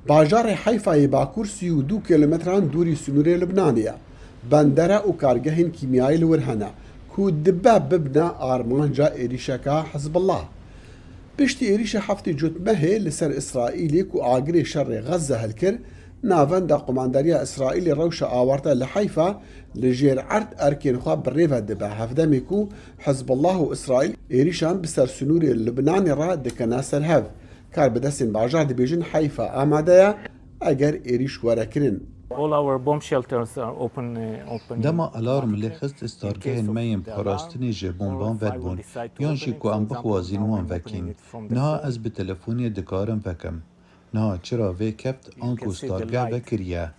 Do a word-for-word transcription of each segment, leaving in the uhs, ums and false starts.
Bajarê Heyfa yê Bakur sî û du kilometran dûrî sînorê Libnanê ye. Bendere û kargehên kîmyayî li wir hene ku dibe bibne armanca êrîşeka Hizbullah. Piştî êrîşa heftê cotmehê li ser Îsraîlê ku agirê şerê Xezze hilkir, navenda Qumandariya Îsraîlê rewşa awarte li Heyfa li jêr erd erkên xwe bi rê ve dibe, hevdemê ku Hizbullah û Îsraîl êrîşan bi ser sînorê Libnanê re dikene ser hev. Karbidestên bajar dibêjin Heyfa amade ye eger êrîş were kirin. All our bomb shelters are open, uh, open. Dema alarm lê xist, stargehên me yên parastinê ji bomban vedbûn, yan jî ku em bixwazîn wan vekîn. Niha ez bi telefonê dikarim vekim. Niha çira vê keft, anku stargeh vekiriye.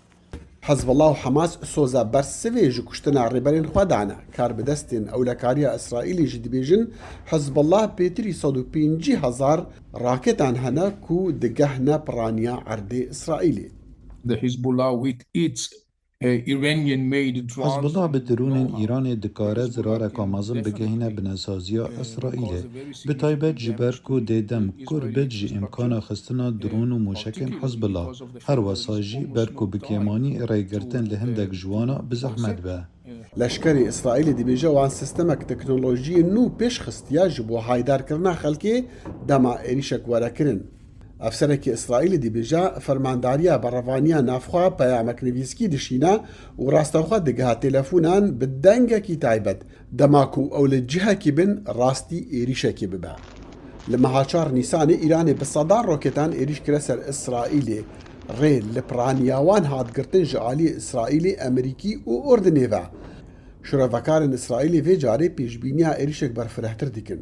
Hezbollah û Hamas soza bersivê ji kuştina rêberên xwe dane. Karbidestên ewlekariya Îsraîlê jî dibêjin, Hezbollah pêtirî sed û pêncî hezar raketan hene ku digehne piraniya erdê Îsraîlê. The Hezbollah with its, uh, Iranian-made drones Hezbollah bi dronên Îranê dikare zirareka mezin bigehîne binesaziya Îsraîlê. Bi taybet ji ber ku dê dem kûr bit ji îmkana xistina dron û mûşekên Hezbollah. Her wesa jî ber ku bi kêmanî rêgirtin li hindek ji wana bi zehmet be. Leşkerê Îsraîlê dibêje wan sistemek teknolojiyê nû pêş xistiye ji bo haydarkirina xelkê dema êrîşek were kirin. Efserekî Îsraîlê dibêje, fermandariya berevaniya navxwe peyamek nivîskî dişîne û rastewxwe digiha telefonan bi dengekî taybet, dema ku ew li cihekî bin rastî êrîşekê bibe. Li meha çar Nîsanê Îranê bi sedan roketan êrîş kire ser Îsraîlê. Rê li piraniya wan hat girtin ji aliyê Îsraîlê, Emerîkî û Urdinê ve. Şirovekarên Îsraîlê vê carê pêşbîniya êrîşek berfirehtir dikin.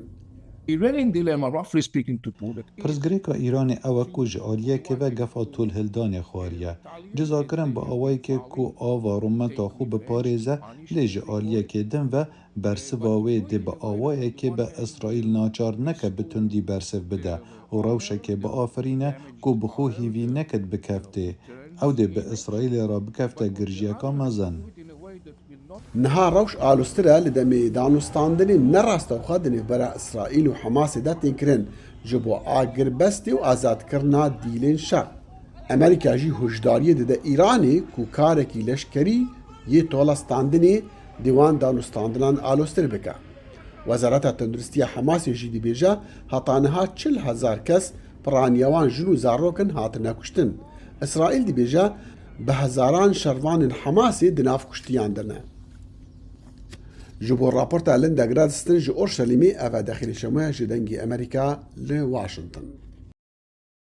Iranian dilemma, roughly speaking, to put it, Pirsgirêka Îranê ew e ku ji aliyekê ve gefa tolhildanê xwariye. Cizakirin bi awayekê ku ava rûmeta xwe biparêze, lê ji aliyekê din ve bersiva wê dê bi awayekê be Îsraîl naçar neke bi tundî bersiv bide û rewşekê biafirîne ku bi xwe hîvî neket bikeftê. Ew dê bi Îsraîlê re bikefte girjiyeka mezin. Niha rewş aloztir e, li demê danûstandinên ne rastewxwe di nêvbera Îsraîl û Hamasê de tên kirin ji bo agirbestê û azadkirina dîlên şer. Amerîka jî hişdariyê dide Îranê ku karekî leşkerî yê tolestandinê dê wan danûstandinan aloztir bike. Wezareta Tenduristiya Hamasê jî dibêje heta niha çil hezar kes, piraniya wan jin û zarok in, hatine kuştin. Îsraîl dibêje bi hezaran şervanên Hamasê di nav kuştiyan de ne. Ji bo raporta Linda Gradstein ji Orşelîmê, ev e Dexîlê Şemoya ji Dengê Amerîka li Washington.